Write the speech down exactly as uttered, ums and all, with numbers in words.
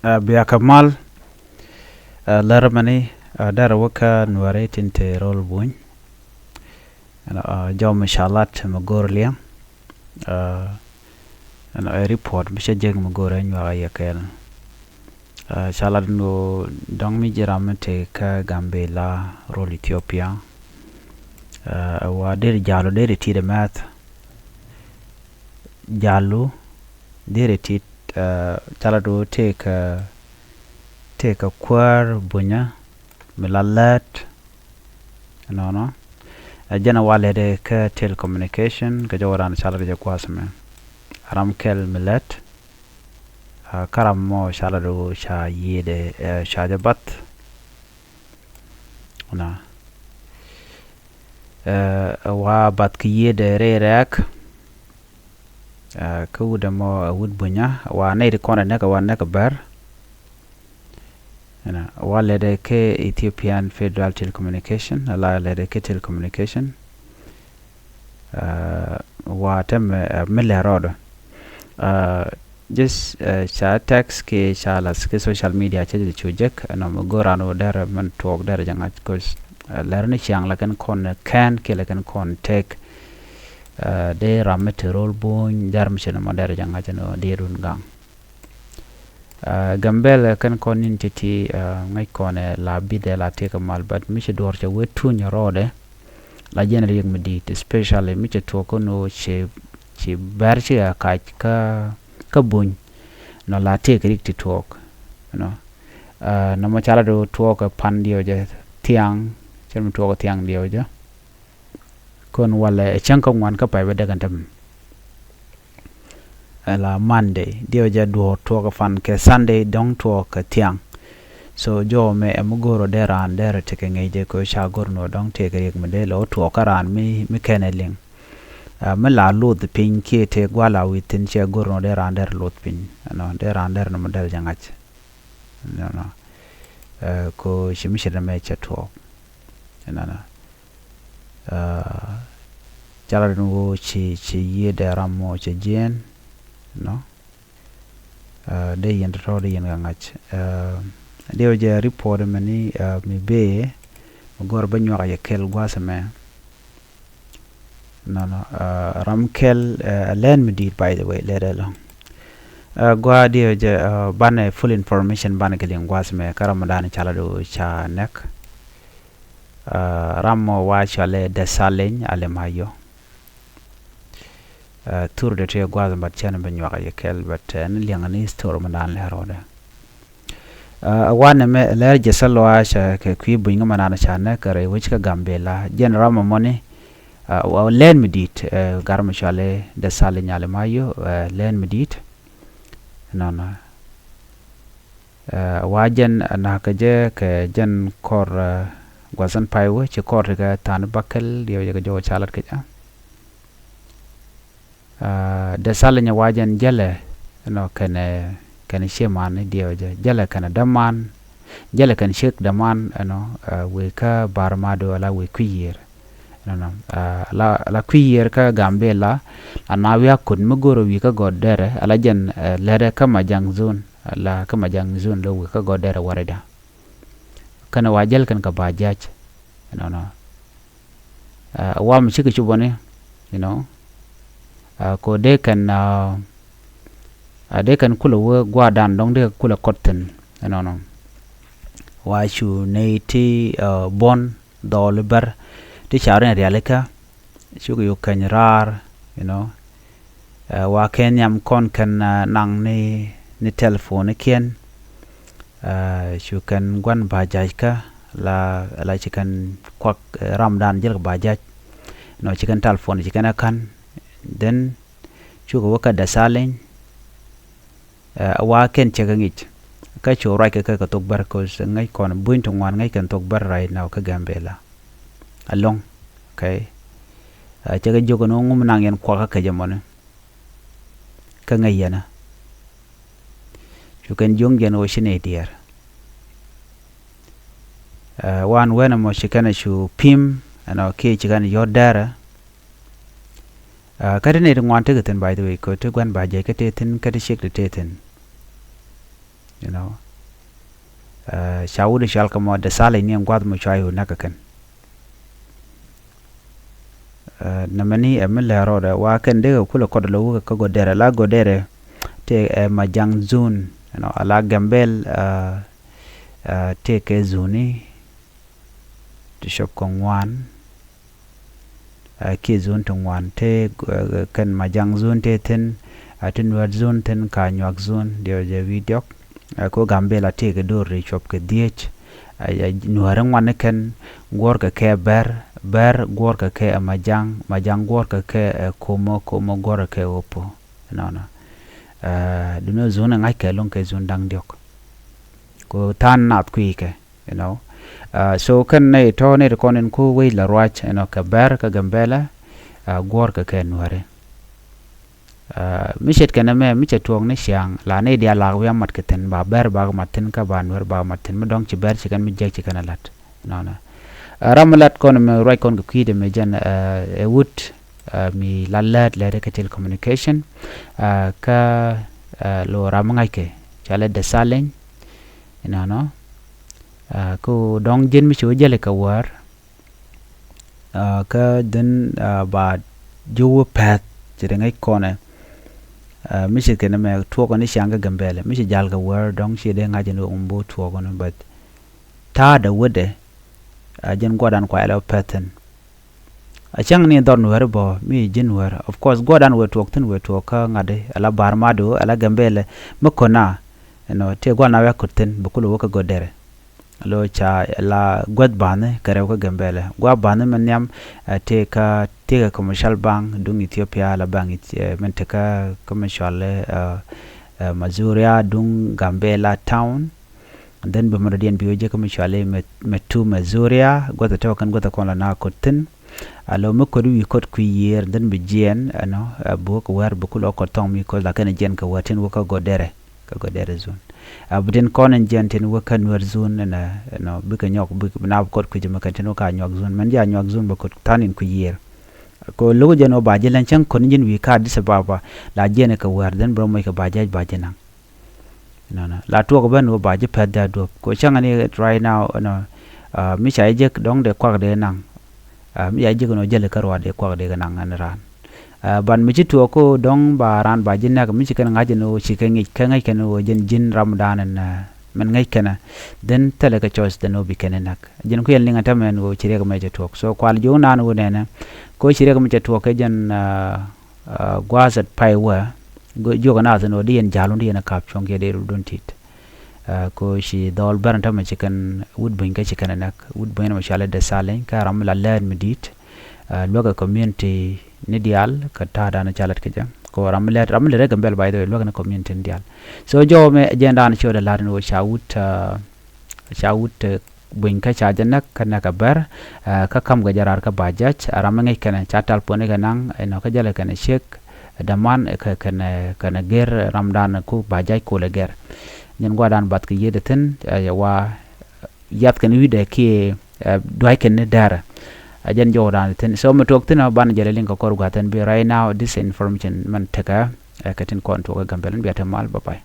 Ɛ, bia kɛ mal, ɛ, lär mɛni, ɛ, derɛ wä kä Nuäri tin te rol buny. Ɛn, ɛ, jɔw mi ca lat mi go̱r liɛŋ. Ɛ, ɛn, ɛ, report mi cä jek mi go̱r ɛ nyuak a yɛ kɛɛl. Ɛ, ca lat ni ɣöö dɔ̱ŋ mi ji̱ ram mi te kä Gambila rol Ethiopia. Ɛ, wa deri jalu deri tit ɛ mɛth. Jalu deri tit, ɛ, ca lat ɣöö tëëkɛ, tëëkɛ kuäär bunyä mi la lät. Ɛnɔnɔ. Ɛ, jɛn ɛ wa lɛt ɛ kä telecommunication kɛ jɔwä raan ca lat jɛ gua̱a̱th mɛ. Ram kɛl mi lät. Ɛ, kä ram mɔ ca lat ɣöö ca yiëëdɛ, ɛ, ca jɛ bath. Nɔ. Ɛ, wa bath kɛ yiëëdɛ rɛy rɛɛk. Ɛ, kä wut ɛmɔ, ɛ, wut bunyä, wa nɛy ti kɔn ɛ näk, wa näk ɛ bär. Ɛnɔ, wa lɛt ɛ kä Ethiopian Federal Telecommunication, ala lɛt ɛ kä telecommunication. Ɛ, wa tɛmɛ, ɛ, mi lɛ rɔɔdɔ. Ɛ, just, ɛ, ca text kiɛ ca lath kä social media cä jɛ cu jek, ɛnɔ mi go̱o̱r an wä derɛ mɛn tuɔɔk derɛ jɛ ŋa̱c, 'cause, ɛ, lɛr ni ciaŋ la kɛn kɔn kɛn kiɛ la kɛn kɔn tek. Ɛ, dee ram mi te rol buny, jar mi cɛ ni mɔ derɛ jɛ ŋa̱c ɛn ɣöö dee run gaŋ. Ɛ, Gambɛl kɛn kɔn nin ti̱ti̱, ɛ, ŋäc kɔn ɛ la bit ɛ la tëëk mal, but mi ci duɔ̱ɔ̱r cɛ wee tuny rɔɔdɛ. La jɛn riɛk mi di̱i̱t, especially mi cɛ tuɔɔk kä nɔ cɛ, cɛ bɛr ci a kac kä, kä buny. Nɔ la tëëk rik ti tuɔɔk, you know. Ɛ, nɔmɔ ca la do̱ tuɔɔk ɛ pan diɛw jɛ thiaŋ, cɛ mi tuɔɔk ɛ thiaŋ diɛw jɛ. Kɔn walɛ ɛ cäŋ kä ŋuan kä pay bä däk ɛn tämɛ. Ɛ la Monday, diɛw jɛ duɔ̱ɔ̱r tuɔɔk ɛ pan kɛ Sunday dɔ̱ŋ tuɔɔk kɛ thiaŋ. So jɔw mɛ ɛ mi go̱o̱r ɔ dee raan dee rɛ tekɛ ŋäc jɛ kɛ ca go̱r nɔ dɔ̱ŋ tekɛ riɛk mi dee lɛ wä tuɔɔk kä raan mi, mi kɛn ɛ liŋ. Ɛ, mi la luth piny kiɛ tëë gua̱l a wi̱i̱ thi̱n cɛ go̱r nɔ dee raan dee rɛ luth piny. Ɛnɔ, dee raan dee rɛ nɔ mi dee rɛ jɛ ŋa̱c. Ɛnɔ. Ɛ, ko ci mi ci dee mɛ cɛ tuɔɔk. Ɛnɔnɔ. Ɛ, ca la den ɣöö ci, ci yiëëdɛ ram mɔ cɛ jiɛɛn, you know. Ɛ, dee yɛn tɔ̱tɔ̱ dee yɛn kɛ ŋa̱c. Ɛ, dee wä jɛ report mɛni, ɛ, mi bee, mi gɔr bä nyuak a yɛ kɛl gua̱a̱th ɛmɛ. Nɔnɔ, ɛ, ram kɛl, ɛ, lɛn mi di̱i̱t, by the way, lɛt ɛlɔ̱ŋ. Ɛ, gua̱a̱ dee wä jɛ, ɛ, banɛ full information banɛ kɛ liŋ gua̱a̱th ɛmɛ kä ram mi da̱a̱n ca la do̱ ca nɛk. Ɛ, ram mɔ wa cɔalɛ Desaleny Alemayo. Ɛ, thur dee tëë gua̱a̱th, but cɛn bi nyuak yɛ kɛl, but, ɛ, ni liɛŋ ni story mi da̱a̱n lɛ rɔɔdɛ. Ɛ, wanɛ mɛ lɛr jɛ sɛ lɔaac, ɛ, kɛ kui̱ buny ŋä mɛ naan ca nɛ kɛ rɛy wec kä Gambela. Jɛn ram mɔ mɔni, ɛ, wa lɛn mi di̱i̱t, ɛ, gar mi cɔalɛ Desaleny Alemayo, ɛ, lɛn mi di̱i̱t. Nɔnɔ. Ɛ, wa jɛn, ɛ, na̱k kɛ jɛ kɛ jɛn kɔr, ɛ, gua̱thɛn pay wä ci kɔr ti kɛ tha̱a̱n bakɛl diɛw jɛ kɛ jɔw ca lat kɛ jɛ. Ɛ, Desaleny wa jɛn jälɛ, you know, kɛnɛ, kɛnɛ ciɛ man diɛw jɛ. Jälɛ kɛnɛ däman, jälɛ kɛnɛ ciek däman, you know, ɛ, wëë kä bar madɔ ala wëë kui̱ yiër. Nɔnɔ, ɛ, la, la kui̱ yiër kä Gambela, la na wi̱i̱ akut mi go̱o̱rä wi̱i̱ kä gɔ̱t derɛ, ala jɛn, ɛ, lɛrɛ kä Majang zone, la kä Majang zone lɔ wi̱i̱ kä gɔ̱t derɛ warida. Kɛnɛ wa jäl kɛn kɛ ba jac. Nɔnɔ. Ɛ, wa mi cikɛ cupɔni, you know. Ɛ, ko dee kɛn, ɛ, ɛ, dee kɛn kulɛ wee gua̱a̱dan dɔ̱ŋ dee kulɛ kɔt thi̱n, you know, nɔ. Wa cu nɛy ti, ɛ, buɔ̱n dhɔɔli bär ti ca rin rialikä. Cukɛ yuk keny raar, you know. Ɛ, wa kɛn nhiam kɔn kɛn, ɛ, naŋ ni, ni telephone kiɛn. Ɛ, cu kɛn gua̱n ba ja̱ckä la, la ci kɛn kuak, ɛ, ramdan jälkɛ ba ja̱c. Nɔ ci kɛn telephone ci kɛn ɛ ka̱n. Then cukɛ wä kä Desaleny. Ɛ, wa kɛn cɛ kɛ ŋic. Kä cu ruac kɛ kɛ kɛ thok bär, 'cause ŋäc kɔn buny ti ŋuan ŋäc kɛn thok bär right now kä Gambela. Alɔŋ, okay. Ɛ, cɛ kɛ jiök ɛn ɣöö ŋum naŋ yɛn kuakä kɛ jɛ mɔni. Kä ŋäc yɛn ɛ. Cu kɛn jiök jɛn ɣöö ci nɛy diɛɛr. Ɛ, wan wen ɛmɔ ci kɛn ɛ cu pim, ɛnɔ kiɛ ci kɛn ɛ yɔ̱t dɛrɛ. Ɛ, kä ti nɛy ti ŋuan tekɛ thi̱n, by the way, kä ti gua̱n ba jiɛc kä tëë thi̱n, kä ti ciek ti tëë thi̱n. you know. Ca wut i̱ cɔal kɛ mɔ Desaleny ni ɛn gua̱th mɔ cua yo̱o̱ näk kɛ kɛn. Nɛmɛni ɛ mi lɛr rɔɔdɛ wa kɛn dee kɛ kulɛ kɔt lɔ wä kɛ Godere, la Godere tëë ɛ Majang zone, you know, ala Gambel tëë kɛ zone ti cop kɛ ŋuan. Kiɛ zone ti ŋuan tëë kɛn Majang zone tëë thi̱n, ti Nuer zone thi̱n, ka Anyuak zone diɛ jɛ wi̱i̱ diɔ̱k. Ko Gambela tëë kɛ do̱r ri cuɔp kɛ dhieec. Nuääri ŋuan ni kɛn guɔ̱ɔ̱rkɛ kɛ Bɛr, Bɛr guɔ̱ɔ̱rkɛ kɛ ɛ Majang, Majang guɔ̱ɔ̱rkɛ kɛ ɛ Komo, Komo guɔ̱ɔ̱rkɛ kɛ Opo. Nɔnɔ. Duundɛ zone ŋa̱ckɛ lo̱ŋ kɛ zone da̱ŋ diɔ̱k. Ko tha̱a̱n naath kui̱ kɛ, you know. So kɛn nɛy tɔ̱ nɛy ti kɔn in ku wec la ruac, you know, kɛ Bɛr kɛ Gambela guɔ̱ɔ̱rkɛ kɛ Nuääri. Mi ce̱tkɛ nɛmɛ mi cɛ tuɔɔk ni ciaŋ la nɛy diaal lak wi̱i̱ a mat kɛ thi̱n, ba Bɛr bakɛ mat thi̱n kä ba Nuɛr bakɛ mat thi̱n, mi dɔ̱ŋ ci Bɛr ci kɛn mi jiäk ci kɛn a la̱t. Nɔnɔ. Ram mi lat kɔn mi ruac kɔn kɛ kui̱dɛ mi jɛn ɛ wut mi la lät lät kɛ telecommunication. Kä lo ram mi ŋa̱ckɛ cɔalɛ Desaleny. Nɔnɔ. Kä dɔ̱ŋ ji̱n mi ci wä jäli kɛ wäär. Kä dhin ba ji̱ wä pɛ̈th ci ri ŋäc kɔnɛ. Mi ci kɛn mɛ tuɔɔk ni ciaŋ kä Gambɛlɛ mi ci jal kɛ wäär dɔ̱ŋ ci dee ŋa̱c ni wä ŋun bo̱o̱ tuɔɔk ni bɛth. Ta̱a̱dɛ wädɛ a ji̱n guɔdan kuay lɛ wä pɛ̈th thi̱n. A cäŋ ni dhɔr Nuääri bä mi ji̱n wäär, of course guɔdan wëë tuɔɔk thi̱n wëë tuɔɔk kä ŋa̱t di ala Bahr Mado ala Gambɛlɛ mi kɔn a. Ɛnɔ tëë guɔdan wä kut thi̱n bi kulɛ wä kä Godere. Lo ca la guäth ba̱a̱ni kɛ rɛw kä Gambɛlɛ. Gua̱a̱ ba̱a̱ni min nhiam tëë kä tëë kä commercial bank duŋ Ethiopia la bank min tëë kä kä mi cɔal Mazuria duŋ Gambela town. Dhän bi mɛ dɔ̱diɛn bi wä jek kä mi cɔal i̱ mɛ tu Mazuria guäth tɔ̱ kɛn guäth kɔn la na kot thi̱n. A lo mi kot wi̱i̱ kot kui̱ yiëër dhän bi jiɛɛn ɛnɔ bi wä kɛ wäär bi kulɛ wä kot thɔŋ mi kot la kɛn jiɛɛn kɛ wäär tin wä kä Godere. Kä Godere zone. A bi tin kɔn in jiɛn tin wä kä Nuer zone ɛnɔ bikɛ nyɔk bi na bi kɔt kui̱c mɛ kɛn tin wä kä Anyuak zone mɛn ji̱ Anyuak zone bɛ kɔt tha̱a̱n in kui̱ yiëër. Ko lo̱k jɛn wä ba ji̱ lɛn cäŋ kɔn ji̱n wi̱i̱ ka̱a̱t Addis Ababa la jiɛn kɛ wäär dhän bi rɔ moc kɛ ba jiac ba ji̱ naŋ. Nɔnɔ la tuɔɔk ben wä ba ji̱ pɛth ja̱ duɔ̱p ko cäŋ ni right now ɛnɔ. Mi ca ji̱ jek dɔ̱ŋ dee kuak dee naŋ. Mi ca ji̱ jek ɛnɔ jäli kä ruaat dee kuak dee kɛ naŋ ɛn raan. Ban mi ci tuɔɔk ko dɔ̱ŋ ba raan ba ji̱ nɛk mi ci kɛn ŋa̱c ɛn ɣöö ci kɛ ŋic kɛ ŋäc kɛn ɣöö jɛn ji̱n ramdan ɛn mɛn ŋäc kɛn. Dhen thilɛ kɛ choice dhen ɣöö bi kɛn ɛ nɛk jɛn kuiɛl niŋ ɛn tämɛ ɛn ɣöö ci riɛk mɛ cɛ tuɔɔk so kual jiök naan ɣöö nɛnɛ. Ko ci riɛk mɛ cɛ tuɔɔk kɛ jɛn gua̱a̱th ɛt pay wä. Jiök ɛ naath ɛn ɣöö di yɛn ja̱l wun di yɛn ɛ ka̱p cuɔ̱ŋ kiɛ dee rut dun tit. Ko ci dhɔl bɛr ɛn tämɛ ci kɛn wut buny kä ci kɛn ɛ nɛk wut buny ɛn mɛ cual ɛ dee thaleny kä ram mi la lɛɛt mi di̱i̱t. Luäk ɛ community ni diaal kä ta̱a̱dan ca lät kä jɛ ko ram mi lɛt ram mi lɛt rɛ Gambɛl by the way luäk ni community ni diaal. So jɔw mɛ jɛn daan ci wä dee la̱t ni wä ca wut ca wut buny kä ca jɛ näk kä näk ɛ bär. Kä ka̱m kɛ jɛ raar kä ba jac ram mi ŋäc kɛnɛ ca tal puɔ̱ni kɛ naŋ inɔ kä jälɛ kɛnɛ ciek. Däman kɛ kɛnɛ kɛnɛ gɛr ramdan ku ba jac kolɛ gɛr. Nyɛn gua̱dan bath kɛ yiëëdɛ thi̱n wa yath kɛn wi̱dɛ kiɛ dua̱c kɛn ni dɛrɛ. A jɛn jɔwdan thi̱n so mi tuɔk thi̱n a ban jɛ lɛ liŋ kɛ kɔr gua̱th thi̱n bi right now this information mɛn tekɛ. Kɛ tin kɔn tuɔk ɛ Gambɛl in bia te mal bye bye.